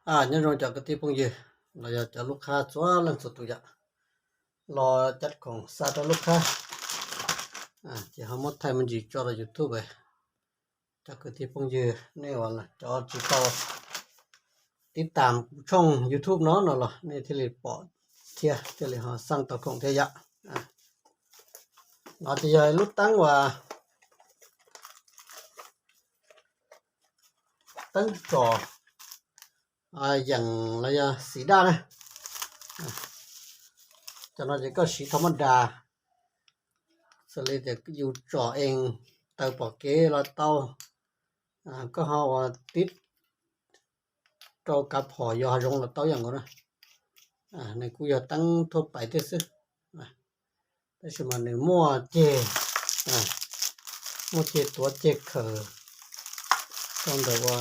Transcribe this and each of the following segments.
Nyob zoo cov kwv tij phooj ywg los yog cov lub qhab txhua leej txhua tus yom, los cab khoom xa rau lub qhab, ces ho muab thaij me ntsis tso rau YouTube. Cov kwv tij phooj ywg nej uas cov tsis tau tib tam kuv tshooj YouTube no no los nej thiaj li pom thiab thiaj li ho xaj tau khoom thiab yom. No ces yog lub teeb uas teeb tsom yeem los yog xim daj na. Cov no ces koj siv thov maj das, xws li tias yus tsom ees taws pom kev los tau, koj ho uas tib rau kav phom yos hav zoov los tau ib yam nkaus na. Nws kuj yog teeb thuaj pais thiab xwb, tab sis mas nws muaj ceg, muaj ceg tuav ceg khawm rau ntawm ua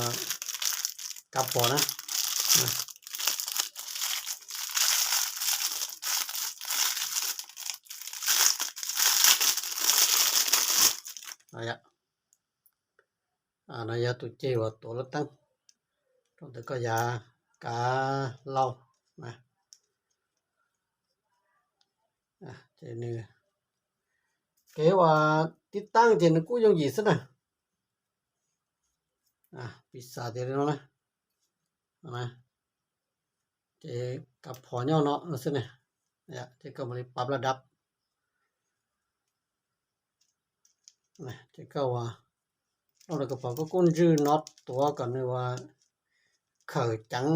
kav phom na. No yog tus ceg uas tuav lub teeb rau ntawm koj yav kav lauj. Ces nws, kev uas tib teeb ces nws kuj yooj yim xwb na. Piv xam tias li no na, ces kav phom nyob no xwb ne, ces koj mam li pab laj dab, ces koj uas, kav phom koj kuj ntswj no tuav kom nws uas khawm ceev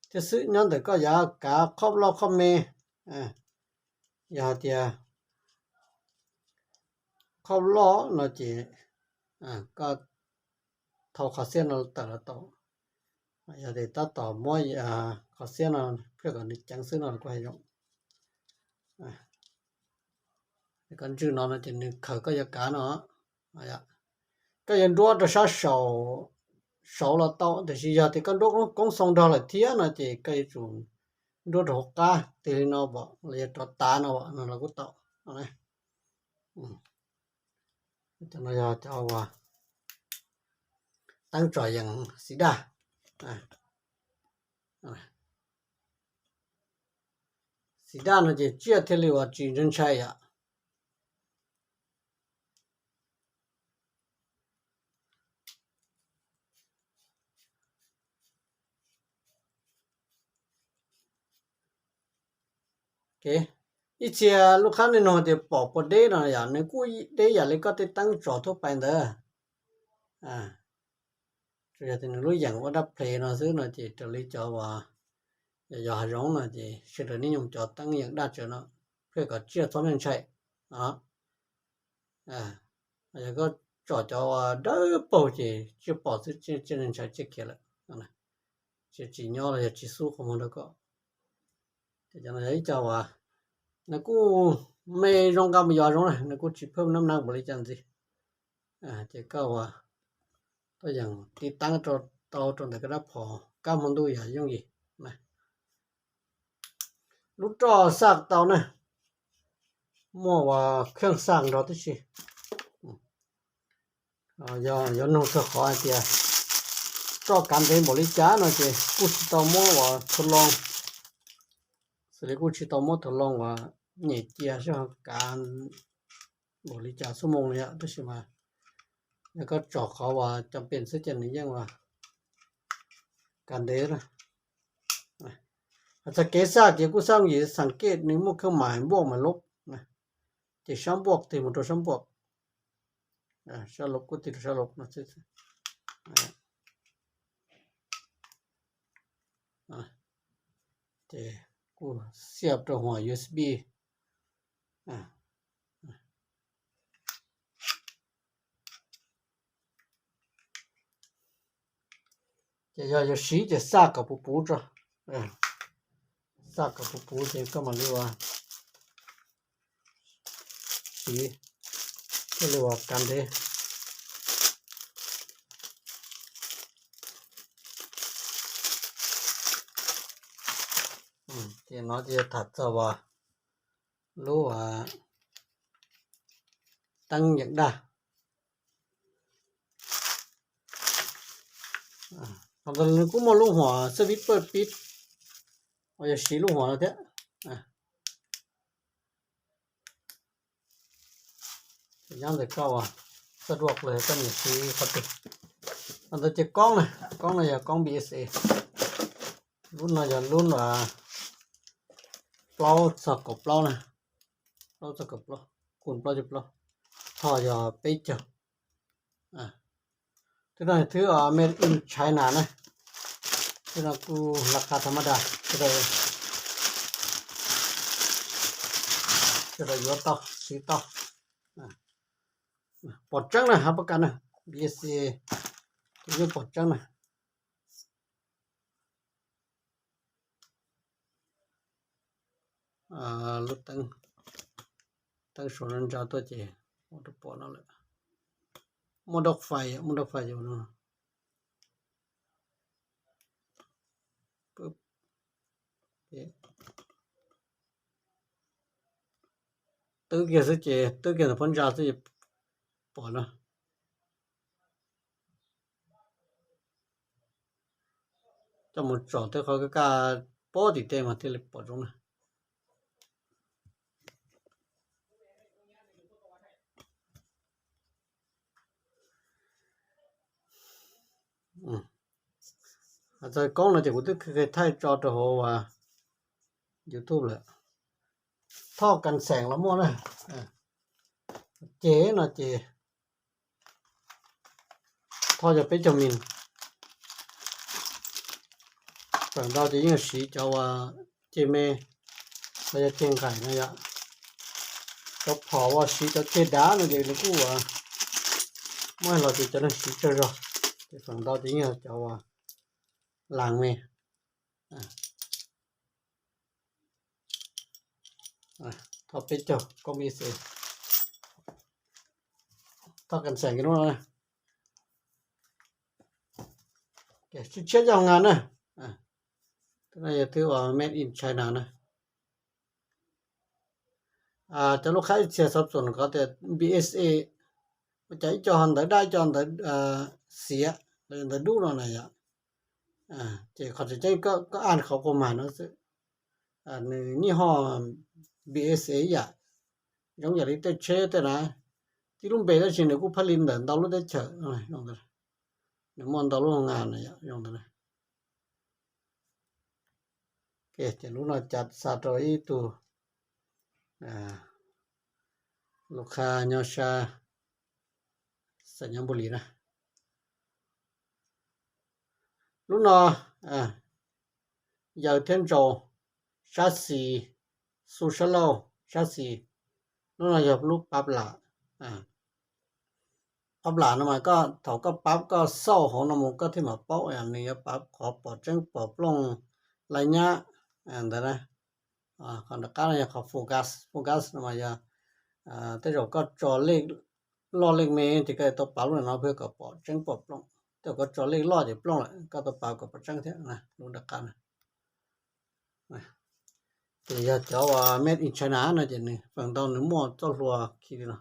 thiab xwb. Nyob ntawm koj yav kav qhob loj qhob me, yog hais tias qhob loj no ces koj thau qhov xiab no tawm los tau, yog tias tab tom muab qhov xiab no phiaj kom nws ceev xwb no los kuj hais zoo. Koj ntswj no no ces nws khawm koj yav kav no. Koj yuav nruab rau sab saud los tau, tiam sis yog tias koj nruab koob xoo nrog lawm thiab no ces koj yuav tsum nruab rau hauv qab tig li no los yog rov tav no no los kuj tau. Cov no yog cov uas teeb tsom yeem xim daj. Xim daj no ces tsiaj thiaj li uas tsis ntshai ntshai yom. Ib txhia lub qhab nej nug tias pom puas deb no yom, nws kuj deb yam li koj tej teeb tsom thuaj pais ntawd. Tsuas yog tias nws lub yeem ua dab ples no xwb no ces raws li cov uas yog hav zoov no ces sawv daws nib nyoo cov teeb yeem daj tsawv no, pheej kom tsiaj txhob ntshai. Yog koj tsom cov uas dawb paug ces tsiaj pom xwb tsiaj ntshai tsiaj khiav lawm, tsiaj tsis nyob los yog tsis xub qhov muag rau koj. Ces cov no yog ib co uas nws kuj me zoo nqa mus yos hav zoov na, nws kuj tsis phaj nab nab npaum li cas ntxiv. Ces koj uas tuaj yeem tib teeb tau rau ntawm koj dab phom kab hmo ntuj yog yooj yim. Lub roj xaj tau na, muaj uas kheej xaj nrog tib si. Yog yuav nug txog qhov hais tias roj kav ntev npaum li cas no ces kuj tsis tau muab uas thav loo, xws li kuj tsis tau muab thav loo uas nyem cia seb ho kav npaum li cas xuab moos li yom, tab sis mas yog koj tsom qhov uas cov pem xwb ces nws yeej uas kav ntev na. Hais txog kev xaj ces kuj xaj yooj yim, xav kev nws muaj kheej mas npuaj mas lob, ces sab npuaj tig mus rau sab npuaj, sab lob kuj tig rau sab lob no xwb. Ces kuj xiaj rau hua U S B. Ces yog yuav siv ces xaj kom puv puv tso, xaj kom puv puv ces koj mam li ua siv thiaj li ua kav ntev. Ces no ces tham txog uas lub teeb yeem daj. Qhov ntawd nws kuj muaj lub huam xab vib pawj pib uas yog siv lub huam no thiab. Nyob ntawm koj uas xab duaj los yog koj nyiam siv qhov twg. Qhov ntawd ces koob na, koob no yog koob B S A. Lub no yog lub plaub txog kaum plaub na, plaub txog kaum plaub, kun plaub caug plaub, thoj yog peb caug. Twb no thwb made in China na, twb no kuj laj qab tha mab da, sawv daws yuav tau siv tau. Pom tseeb na, hab pab kas na, B S A yeej pom tseeb na. Lub teeb, teeb suav ntsa tuaj ces ua rau pom no lawm. Muaj dog fais, muaj dog fais yus no. Twb kiag xwb ces, twb kiag ntawm phab ntsa xwb ces pom no. Coj mus tsom tej qhov kaj kaj pob tim tej mas thiaj li pom zoo na. Txog koob no ces kuv twb thaij tso rau hauv YouTube lawm. Thoj kas xeem los muaj na. Ces no ces thoj yog peb caug mis. Feem ntau ces yeej siv cov uas ceg me los yog ceg nqaim no yom. Cov phom uas siv cov ceg dav no ces nws kuj muaj los ces cov neeg siv tsawg zog, ces feem ntau ces yeej yog cov uas las me. Thoj peb caug koob B S A. Thoj kas xeem lub no, tshiab tshiab coj nqa na. Twb no yog twb uas made in China na. Cov lub qhab ib txhia xov txuam ko tias B S A, ua cas ib co ntawv daj ib co ntawv xiav, ntawv dub no na yom. Ces qhov tseem ceeb koj aj qhov qua mas no xwb. Nws nij ho B S A ib yam, zoo yam li tej tsheb tej na, tib lub npe tab sis nws kuj phaj li ntawm ntau lub teb chaws. Nws muaj ntau lub hoo nga na yom, zoo ntawd. Ces lub no cav xa rau ib tug lus qha nyob sab Xais Nyab Npu Lis na. Lub no yaws thiab ntsaus, sab xis, xu sab laug sab xis. Lub no yog lub pab lam. Pab lam no mas koj thaum koj pab koj xauj hauv no mus koj thiaj mam paub nws yuav pab qhov pom tseeb pom plooj laj nyab ntawd na. Qhov nram qab no yog qhov focus, focus no mas yog tej zaum koj tso lej loj lej me ces koj tau pab lub no pab kom pom tseeb pom plooj. Tej zaum koj tso lej loj ces plooj lawm, koj tau pab kom pom tseeb thiab. Lub nram qab no ces yog cov uas made in China no ces nws feem ntau nws muaj txoj hlua khi li no.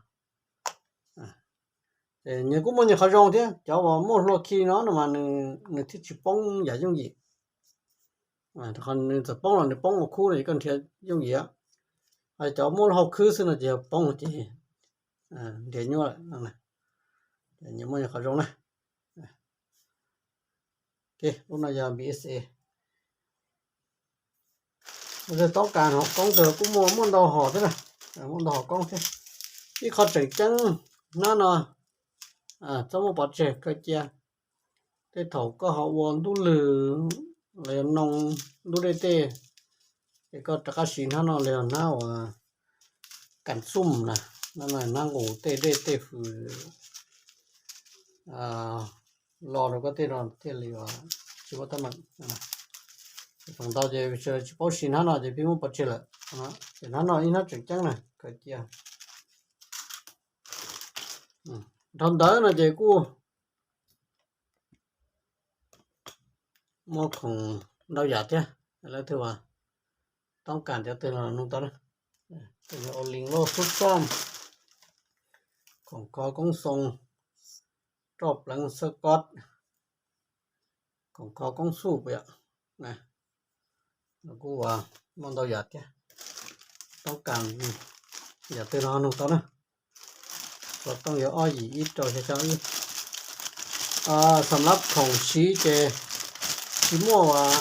Ces nws kuj muaj nws qhov zoo thiab, cov uas muaj hlua khi no no mas nws thiaj tsis poob yam yooj yim. Nws txawm poob los nws poob ua khub no ces koj nrhiav yooj yim. Cov muaj lub hauv khwb xwb no ces yog poob ces nrhiav nyuaj lawm. Nws muaj nws qhov zoo na. Lub no yog B S A. Toob kas hom koob ntawd kuj muaj, muaj ntau hom thiab na, muaj ntau hom koob thiab. Ib qho tseem ceeb hnab no txhob muab pov tseg, kaw cia. Tej thaum koj ho ua ntuj lwg los yog noo ntuj dej tej, ces koj rov qab siv hnab no los yog hnab uas kas xum na, hnab nqus tej dej tej fws los rau koj tej no thiaj li tsis muaj teeb meem. Feem ntau ces sawv daws tsis paub siv hnab no ces pheej muab pov tseg lawm. Ces hnab no ib hnab tseem ceeb na, kaw cia. Dhau ntawd no ces kuj muaj khoom ntau yam thiab, lawv thiaj uas toob kas cov twg los nug tau na. Ua lees loj xub xom, khoom kho koob xoo, roj pleev xab kob, Khoom kho koob xuj puas yom? Kuj muaj ntau yam thiab. Toob kas yam twg los ho nug tau na. Xov tooj yog ob yim ib rau xya xya ib. Xam lab khoom siv ces tsis muaj,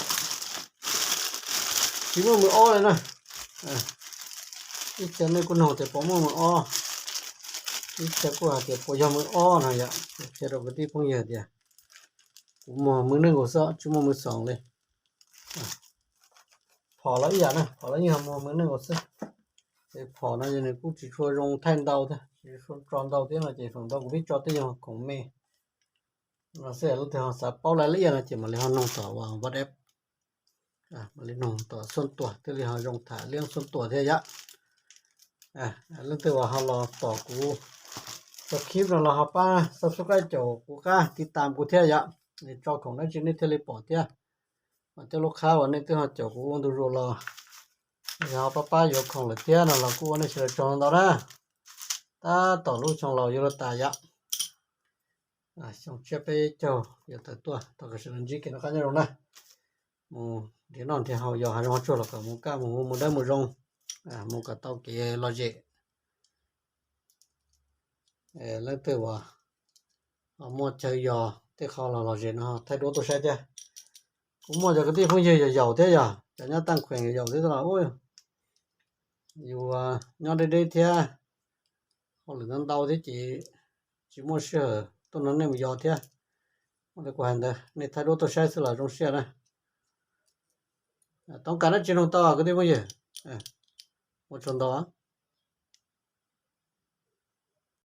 tsis muaj mws ob li na. Ib txhia nej kuj nug tias puas muaj mws ob, ib txhia kuj hais tias puas yog mws ob no yom. Qhia rau kwv tij phooj ywg tias kuv muag mws neej nkaus xwb, tsis muaj mws xoom li. Phom los ib yam na, phom los yeej muag mws neej nkaus xwb. Ces phom no nws kuj tsis tshua zoo thaij ntau thiab, tsis tshua tso ntau thiab no ces feem ntau kuv pib tso tej yog khoom me no xwb. Leej twg ho xav paub laj laj iaj no ces mam li ho nug tom uas WhatsApp, mam li nug tom xuaj tuas thiaj li ho zoo tham liab xuaj tuas thiab yom. Leej twg uas ho los tom kuv tso khib no los ho pab subscribe caum kuv qab tiv tam kuv thiab yom. Tso khoom dab tsi nej thiaj li pom thiab. Mas cov lub qhab uas nej twb ho caum kuv ua ntu zus los, yog ho pab pab yuav khoom lawm thiab no los kuj ua nej sawv daws tsaug ntau na. Tab tom lub xyoo laus yuav luag tas yom. Xyoo tsiab peb caug yuav tawm tuaj, thov kom sawv daws ntsib kev noj qab nyob zoo na. Mus nrhiav noj nrhiav haus, yos hav zoov hav tsuag los kom mus kaj mus hu mus dawb mus zoo, mus kom tau kev lom zem. Leej twg uas muaj chaw yos tej qho los lom zem no thaij duab tuaj saib thiab. Kuv muaj cov kwv tij phooj ywg yos yaus thiab, yog cov nyob Taj Khuees yos yaus thiab los yus nyob deb deb thiab, hauj lwm ntau ntau thiab ces tsis muaj sij hawm tuaj nrog nej mus yos thiab. Muaj li kuv hais ntawd, nej thaij duab tuaj saib xwb los zoo siab na. Toob kas dab tsi nug tau kwv tij phooj ywg? Ua tsaug ntau.